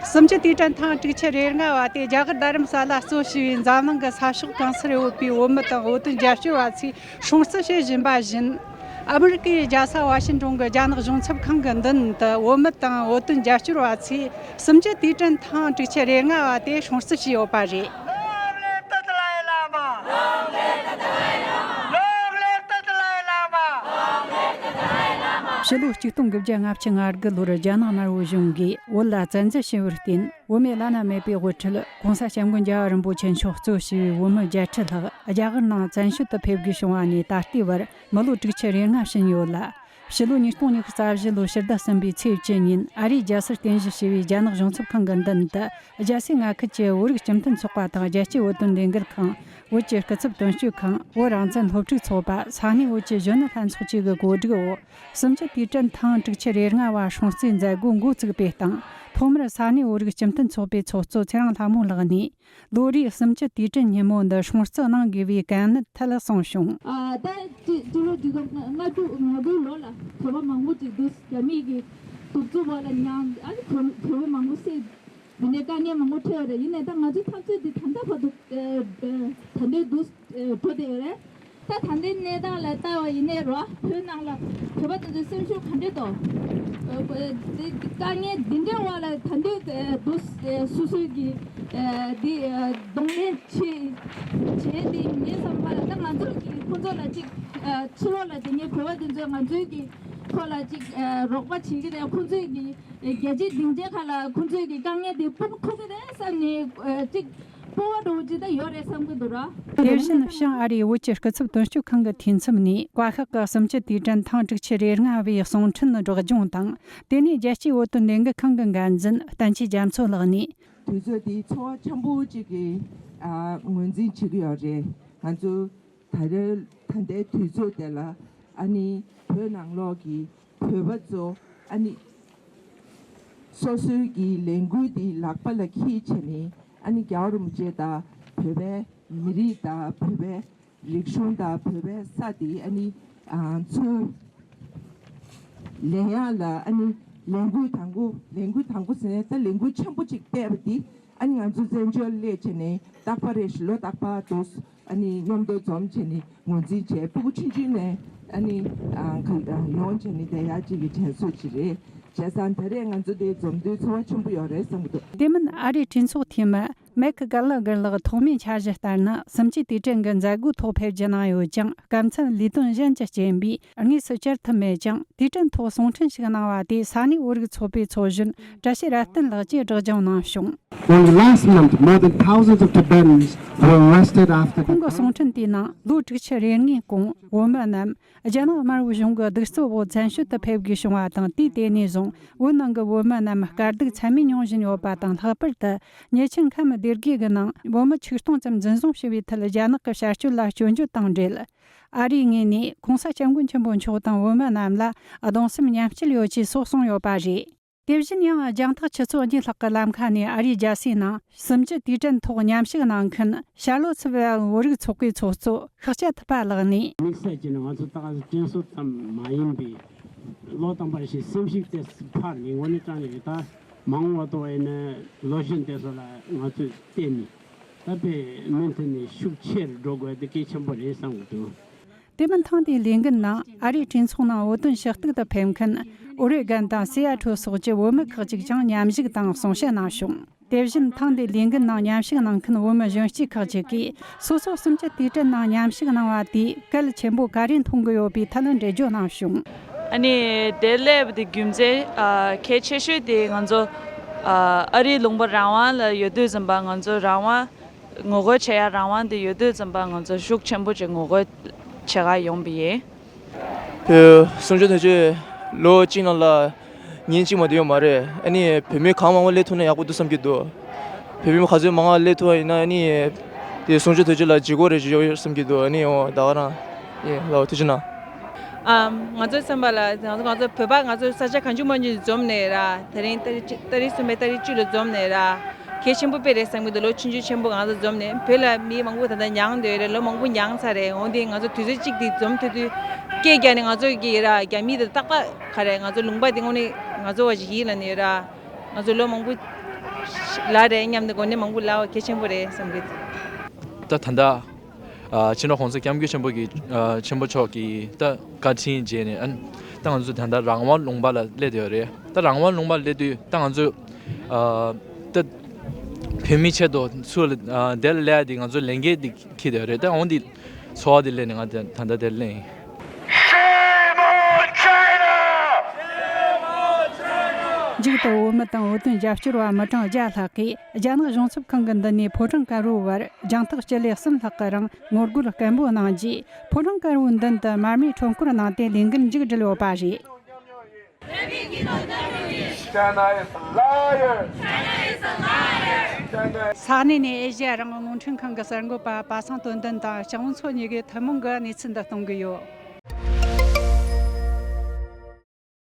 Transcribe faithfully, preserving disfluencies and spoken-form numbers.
གསུམ་བཅུ་དུས་དྲན་ཐེངས་དྲུག་ཅུ་རེ་ལྔ་བ་དེ་རྒྱ་གར་རྡ་རམ་ས་ལ་གཙོ་བྱས་པའི་འཛམ་གླིང་གི་ས་ཕྱོགས་གང་སར་ཡོད་པའི་བོད་མི་དང་བོད་དོན་རྒྱབ་སྐྱོར་བ་ཚོས་སྲུང་བརྩི་བྱེད་བཞིན་པ་བཞིན། ཨ་མི་རི་ཀའི་རྒྱལ་ས་ཝ་ཤིང་ཏོན་གྱི་རྒྱ་ནག་གཞུང་ཚབ་ཁང་གི་མདུན་དུ་བོད་མི་དང་བོད་དོན་རྒྱབ་སྐྱོར་བ་ཚོས་གསུམ་བཅུ་དུས་དྲན་ཐེངས་དྲུག་ཅུ་རེ་ལྔ་བ་དེ་སྲུང་བརྩི་བྱས་ཡོད་པ་རེད། ཕྱི་ལོ་ཆིག་སྟོང་དགུ་བརྒྱ་ལྔ་བཅུ་ང་དགུ་ལོར་རྒྱ་ནག་དམར་པོའི་གཞུང་གིས་བོད་ལ་བཙན་འཛུལ་བྱས་པར་བརྟེན། བོད་མིའི་བླ་ན་མེད་པའི་དབུ་ཁྲིད་༸གོང་ས་༸སྐྱབས་མགོན་རྒྱལ་བ་རིན་པོ་ཆེ་མཆོག་གཙོས་བྱས་པའི་བོད་མི་བརྒྱད་ཁྲི་ལྷག་རྒྱ་གར་ནང་བཙན་བྱོལ་དུ་ཕེབས་དགོས་བྱུང་བ་ནས་ད་ལྟའི་བར་མི་ལོ་དྲུག་ཅུ་རེ་ལྔ་ཕྱིན་ཡོད་ལ། ཕྱི་ལོ་ཉིས་སྟོང་ཉི་ཤུ་རྩ་བཞི་ལོའི་ཕྱི་ཟླ་གསུམ་པའི་ཚེས་བཅུ་ཉིན་ཨ་རིའི་རྒྱལ་སར་རྟེན་གཞི་བྱས་པའི་རྒྱ་ནག་གཞུང་ཚབ་ཁང་གི་མདུན་དུ། རྒྱལ་སའི་མངའ་ཁུལ་གྱི་བོད་རིགས་སྤྱི་མཐུན་ཚོགས་པ་དང་རྒྱལ་སྤྱིའི་བོད་དོན་ལས་འགུལ་ཁང་། བོད་ཀྱི་སྐུ་ཚབ་དོན་གཅོད་ཁང་། བོད་རང་བཙན་སློབ་ཕྲུག་ཚོགས་པ། ས་གནས་བོད་ཀྱི་གཞོན་ནུ་ལྷན་ཚོགས་བཅས་ཀྱི་གོ་སྒྲིག་འོག་གསུམ་བཅུ་དུས་དྲན་ཐེངས་དྲུག་ཅུ་རེ་ལྔ་བ་སྲུང་བརྩིའི་མཛད་སྒོ་འགོ་བཙུགས་པའི་སྟེང་། ཐོག་མར་ས་གནས་བོད་རིགས་སྤྱི་མཐུན་ཚོགས་པའི་ཚོགས་གཙོ་ཚེ་རིང་ལྷ་མོ་ལགས་ནས། ལོ་རེའི་གསུམ་བཅུ་དུས་དྲན་ཉིན་མོ་འདི་སྲུང་བརྩི་གནང་དགོས་པའི་དཀའ་གནད་ཐད་གསུངས་བྱུང་། ཨ། ད་སྤྱི་སྤྱི་ལོ་ཆིག་སྟོང་ལྔ་བཅུ་ང་དགུའི་ལོ་ལ་བོད་པ་མང་པོ་ཅིག་འདུག་རྒྱ་མིའི་གི་གདུག་རྩུབ་འོག་ལ་མྱངས། ཨ་ནི་བོད་བོད་པ་མང་པོ་བསད། འདི་ནས་དཀའ་ངལ་མང་པོ་འཕྲད་ཡོད་རེད། ཡིན་ནའི་ད་ང་ཚོའི་འཐབ་རྩོད་འདི་ད་ལྟ་བར་དུ་ཨ་ད་ལྟའི་འདུག་འགྲོ་བསྡད་ཡོད་རེད། ད་ད་ལྟའི་གནས་སྟངས་ལ་ལྟ་བ་ཡིན་ནའི་རོ། བོད་ནང་ལ་བོད་པ་དེ་ཚོའི་སེམས་ཤུགས་ག་འདྲས་འདུག་འདི་དཀའ་ངལ་འདི་འདྲའི་འོག་ལ་ད་ལྟའི་འདུག་སོ་སོའི་གི་འདི་གདོང་ལེན་བྱེད་བྱེད་དེ་ངའི་བསམ་པ་ལ་ད་ང་ཚོ་གི་ཁོང་ཚོ་ལ་ཅིག་ཕྱི་ལོགས་ལ་དེ་ངའི་བོད་པ་དེ་ཚོས་ང་ཚོའི་གི་ཁོ་ལ་ཅིག་རོགས་པ་བྱེད་ཀྱི་རེད། ཁོང་ཚོའི་གི་རྒྱལ་སྤྱིའི་སྡིངས་ཆའི་ཁ་ལ་ཁོང་ཚོའི་གི་དཀའ་ངལ་དེ་སྤོ་ཐུབ་ཀྱི་རེད་བསམ་ནས་ཅིག་སྤོབས་པ་འདྲ་བོ་ཅིག་ད་ཡོད་རེད་བསམ་གྱི་འདུག་ར། དེ་བཞིན་བྱང་ཨ་རིའི་བོད་ཀྱི་སྐུ་ཚབ་དོན་གཅོད་ཁང་གི་འཐུས་ཚབ་ནས་བཀའ་ཤག་གི་གསུམ་བཅུ་དུས་དྲན་ཐེངས་དྲུག་ཅུ་རེ་ལྔ་བའི་གསུང་འཕྲིན་སྒྲོག་སྦྱོང་དང་། དེ་ནས་རྒྱལ་སྤྱིའི་བོད་དོན་ལས་འགུལ་ཁང་གི་འགན་འཛིན་བསྟན་ཆོས་རྒྱ་མཚོ་ལགས་ནས། དུས་ཚོད་འདི་ཚོར་བ་ཆེན་པོ་གཅིག་གིས་ཨ་ངོས་འཛིན་བྱེད་ཀྱི་ཡོད་རེད། ང་ཚོ་ད་རེས་ད་ལྟའི་དུས་ཚོད་དེ་ལ་ཨ་ནི་བོད་ནང་ལོགས་ཀྱི་བོད་པ་ཚོ་ཨ་ནི་སོ་སོའི་གི་ལས་འགུལ་འདི་ལག་པ་ལ་འཁྱེར་བྱས་ནས་ཨ་ནི་རྒྱལ་བ་རིན་པོ་ཆེ་དང་བོད་པའི་མི་རིགས་དང་བོད་པའི་རིག་གཞུང་དང་བོད་པའི་ས་དེ་ཨ་ནི་ཨ་ཚུར་ལེན་ཡག་ལ་ཨ་ནི་ལས་འགུལ་དང་པོ། ལས་འགུལ་དང་པོ་ཟེར་ནས་ད་ལས་འགུལ་ཆེན་པོ་གཅིག་སྤེལ་བ་དེ་ཨ་ནི་ང་ཚོ་བཙན་བྱོལ་སླེབས་བྱས་ནས་རྟག་པར་རེ་བཞིན་ལོ་རྟག་པར་དུ་ཨ་ནི་མཉམ་དུ་འཛོམས་བྱས་ནས་ངོས་འཛིན་བྱས། ཕྲུ་གུ་ཆུང་ཆུང་ནས་ཨ་ནི་ཨ་ག་ཡོང་བྱས་ནས་བསྡད་ཡག་ཅིག་གི་དྲན་གསོ་ཅིག་རེད། བྱས་ཙང་ད་རེས་ང་ཚོ་འདིར་འཛོམས་དུས་ཚོར་བ་ཆེན་པོ་ཡོད་རེད་བསམ་གྱི་འདུག་དེ་མིན་ཨ་རིའི་གྲོས་ཚོགས་འཐུས་མི་མེག་གྷ་ལ་གྷར་ལགས་ཐོག་མའི་འཆར་གཞི་ལྟར་ན། གསུམ་བཅུའི་དུས་དྲན་གྱི་མཛད་སྒོའི་ཐོག་ཕེབས་རྒྱུ་གནང་ཡོད་ཀྱང་། སྐབས་འཚམས་ལས་དོན་གཞན་གྱི་རྐྱེན་པས་དངོས་སུ་བཅར་ཐུབ་མེད་ཀྱང་། དུས་དྲན་ཐོག་གསུང་འཕྲིན་ཞིག་གནང་བ་དེ་ས་གནས་བོད་རིགས་ཚོགས་པའི་ཚོགས་གཞོན་བཀྲ་ཤིས་རབ་བརྟན་ལགས་ཀྱིས་སྒྲོག་སྦྱང་གནང་བྱུང་། Only last month, more than thousands of Tibetans were arrested after the ཁོང་གི་གསུང་འཕྲིན་དེའི་ནང་ལོ་དྲུག་ཅུ་རེ་ལྔའི་གོང་བོད་མི་རྣམས་རྒྱ་ནག་དམར་པོའི་གཞུང་གི་གདུག་རྩུབ་འོག་བཙན་བྱོལ་དུ་ཕེབས་དགོས་བྱུང་བ་དང་། དུས་དེ་ནས་བཟུང་བོད་ནང་གི་བོད་མི་རྣམས་དཀའ་སྡུག་ཚད་མེད་མྱོང་བཞིན་ཡོད་པ་དང་། ལྷག་པར་དུ་ཉེ་ཆར་ཁམས་སྡེ་དགེ་གི་ནང་བོད་མི་ཆིག་སྟོང་ཙམ་འཛིན་བཟུང་བྱས་པའི་ཐད་རྒྱ་ནག་གི་བྱ་སྤྱོད་ལ་སྐྱོན་བརྗོད་དང་འབྲེལ། ཨ་རིའི་ངོས་ནས་༸གོང་ས་༸སྐྱབས་མགོན་ཆེན་པོ་མཆོག་དང་བོད་མི་རྣམས་ལ་གདུང་སེམས་མཉམ་སྐྱེད་ཡོད་ཅེས་སོགས་གསུངས་ཡོད་པ་རེད། དེ་བཞིན་ཡང་རྒྱང་ཐག་ཆུ་ཚོད་གཉིས་ལྷག་གི་ལམ་ཁ་ནས་ཨ་རིའི་རྒྱལ་སའི་ནང་གསུམ་བཅུ་དུས་དྲན་ཐོག་མཉམ་ཞུགས་གནང་མཁན་ཤར་ལྷོ་སི་བེ་ཨལ་བོད་རིགས་ཚོགས་པའི་ཚོགས་གཙོ་ཤཱཀྱ་ཐུབ་པ་ལགས་ནས། དམིགས་བསལ་གྱིས་ནི་ང་ཚོ་ད་ག་ཚོད་དྲན་གསོ་ཙམ་མ་ཡིན་པའི་ལོ་དང་པར་ཞིག་སེམས་ཤུགས་དེ་འཕར་ནས་དངོས་གནས་དྲང་གནས་ད་མ་འོངས་པ་ཐོག་ཡིན་ན་ལོ་གཞོན་དེ་ཚོ་ལ་ང་ཚོས་བལྟས་ནས་ད་དཔེ་མུ་མཐུད་ནས་ཤུགས་ཆེར་འགྲོ་དགོས་དེ་གལ་ཆེན་པོ་རེད་བསམ་གྱི་འདུག་དེ་མིན་ཐེངས་འདིའི་ལས་འགུལ་ནང་ཨ་རིའི་གྲོས་ཚོགས་ནང་བོད་དོན་ཞུ་གཏུག་ཏུ་ཕེབས་མཁན་ཨོ་རེ་གན་དང་སི་ཨ་ཊལ་སོགས་ཀྱི་བོད་མི་ཁག་ཅིག་ཀྱང་མཉམ་ཞུགས་དང་གསུང་བཤད་གནང་བྱུང་། དེ་བཞིན་ཐེངས་འདིའི་ལས་འགུལ་ནང་མཉམ་ཞུགས་གནང་མཁན་བོད་མི་གཞོན་སྐྱེས་ཁག་ཅིག་གིས་སོ་སོ་གསུམ་བཅུ་དུས་དྲན་ནང་མཉམ་ཞུགས་གནང་བ་དེས་གལ་ཆེན་པོ་ག་རེ་མཐོང་གི་ཡོད་པའི་ཐད་འགྲེལ་བརྗོད་གནང་བྱུང་། ཨ་ནི་དེ་སླེབས་པ་དེ་རྒྱུ་མཚན་ཨ་གལ་ཆེ་ཤོས་དེ་ང་ཚོ་ཨ་ཨ་རིའི་ལུང་པ་རང་དབང་ལ་ཡོད་དུས་ཙམ་པ་ང་ཚོ་རང་དབང་ངོ་རྒོལ་བྱེད་ཡ་རང་དབང་དེ་ཡོད་དུས་ཙམ་པ་ང་ཚོ་ཤུགས་ཆེན་པོ་ཅིག་ངོ་རྒོལ་བྱེད་ག་ཡོང་པ་ཡིན། དེ་གསུང་ཆོས་དོན་གཅོད་ལོ་གཅིག་ནང་ལ་ཉིན་གཅིག་མ་གཏོགས་ཡོད་མ་རེད། ཨ་ནི་བོད་མི་གང་མང་པོ་སླེབས་ཐུབ་ན་ཡག་པོ་འདུག་བསམ་གྱི་འདུག་བོད་མི་ག་ཚོད་མང་བ་སླེབས་ཐུབ་པ་ཡིན་ན་ཨ་ནི་དེ་གསུང་ཆོས་དོན་གཅོད་ལ་ལྗིད་ཁོག་རེ་ཞིག་ཡོད་བསམ་གྱི་འདུག་ཨ་ནི་འོ་ད་ག་རང་ཡིན་ལགས། ཐུགས་རྗེ་གནང་། ཨམ། ང་ཚོའི་བསམ་པ་ལ་ང་ཚོ་ང་ཚོ་བོད་པ་ང་ཚོ་ས་ཆ་གང་བྱུང་མང་བྱུང་འཛོམས་ནས་ར། དེ་རིང་ཏ་རིག་ཏ་རིག་གསུམ་པའི་ཏ་རིག་བཅུ་ལ་འཛོམས་ནས་ར། གལ་ཆེན་པོ་དཔེ་རེད་བསམ་གྱི་འདུག་ལོ་ཆུང་ཆུང་ཆེན་པོ་ང་ཚོ་འཛོམས་ནས་བོད་ལ་མི་མང་པོ་ད་ལྟ་མྱངས་བསྡད་ཡོད་རེད། ལོ་མང་པོ་མྱངས་ཚར་རེད། འོན་ཏེ་ང་ཚོ་དུས་ཚོད་གཅིག་དེ་འཛོམས་ཐུབ་དུས་སྐད་རྒྱག་ནས་ང་ཚོ་གི་ར་རྒྱ་མི་དེ་ཏག་ཏག་ག་རེད། ང་ཚོ་ལུང་པ་དེ་དངོས་གནས་ང་ཚོ་བ་ཞིག་ཡིན་ལབ་ནས་ར། ང་ཚོ་ལོ་མང་པོ་ ལ་རེད་སྙམ་ནས་དགོངས་ནས་མང་པོ་ལབ་པ་གལ་ཆེན་པོ་རེད་བསམ་གི། ད་ད་ལྟ་ཨ་ཕྱི་དྲོ་གོང་ས་སྐྱབས་མགོན་ཆེན་པོ་གི་ཨ་ཆེན་པོ་མཆོག་གི་ད་བཀའ་དྲིན་རྗེས་ནས་ཨ་ད་ང་ཚོ་ད་ལྟ་རང་དབང་ལུང་པ་ལ་སླེབས་བསྡད་ཡོད་རེད། ད་རང་དབང་ལུང་པ་ལ་སླེབས་དུས་ད་ང་ཚོ་ཨ་ད་བོད་མི་ཆེད་དུ་ཚུར་ལ་ཨ་དེ་ལ་སླེབས་ཡ་དེ་ང་ཚོ་ལས་འགན་དེ་འཁྱེར་བསྡད་ཡོད་རེད། ད་འོང་དེ་ཚོར་བ་དེ་སླེབས་ནས་ང་ད་ད་ལྟ་དེ་སླེབས་ཡིན། Shame on China! མཇུག་ཏུ་བོད་མི་དང་བོད་དོན་རྒྱབ་སྐྱོར་བ་མི་གྲངས་བརྒྱ་ལྷག་གིས་རྒྱ་ནག་གཞུང་ཚབ་ཁང་གི་མདུན་ནས་ཕོ་བྲང་དཀར་པོའི་བར་རྒྱང་ཐག་སྤྱི་ལེ་གསུམ་ལྷག་གི་རིང་ངོ་རྒོལ་སྐད་འབོད་གནང་རྗེས། ཕོ་བྲང་དཀར་པོའི་མདུན་དུ་མར་མེ་ཁྲོམ་སྐོར་གནང་སྟེ་ལས་འགུལ་མཇུག་བསྒྲིལ་ཡོད་པ་རེད། China is a liar! China is a liar! China is ས་གནས་ནས་ཨེ་ཤེ་ཡ་རང་དབང་རླུང་འཕྲིན་ཁང་གི་གསར་འགོད་པ་པ་སངས་དོན་ལྡན་དང་ལྕམ་མོ་མཚོ་གཉིས་ཀྱིས་ཐུན་མོང་གི་གནས་ཚུལ་འདི་གཏོང་གི་ཡོད།